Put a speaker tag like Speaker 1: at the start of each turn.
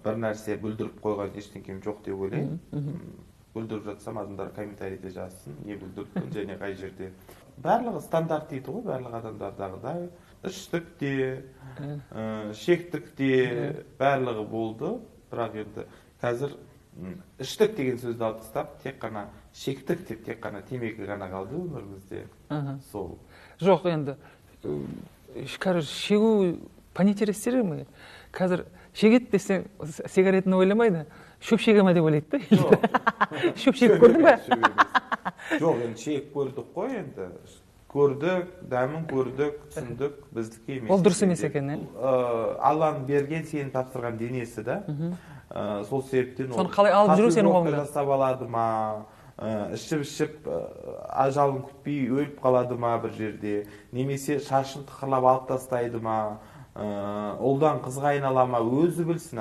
Speaker 1: Бір нәрсе бүлдіріп қойған ештеңкем жоқ деп ойлаймын. Бүлдіріп жатсам, адамдар комментарийде жазсын, не бүлдірдің және қай жерде. Барлығы стандарт дейді ғой, барлық адамдардағыдай. Іштік те, шектік те, барлығы болды. Бірақ енді қазір іштік деген сөзді алып тастап, тек қана шектік деп, тек қана темекі ғана қалды өмірімізде. Сол.
Speaker 2: Жоқ, енді қазір шегу понятие. Қазір шегеді десең, сигаретini ойламайды, шөп шеге ма деп ойлайды да. Шөп шегіп көрдің ба?
Speaker 1: Жоқ, енді шегіп көрдік қой енді. Көрдік, дәмін көрдік, түсіндік, біздікі емес.
Speaker 2: Ол дұрыс емес екен,
Speaker 1: иә? Алланың берген, сені тапсырған денесі да. Сол себептен
Speaker 2: соны қалай алып жүру сенің қолыңда.
Speaker 1: Жасап алады ма, ішіп-ішіп ажалын күтпей өліп қалады ма бір жерде, немесе шашын тықырлап алып тастайды ма, ұлдан қызға айнала ма, өзі білсін.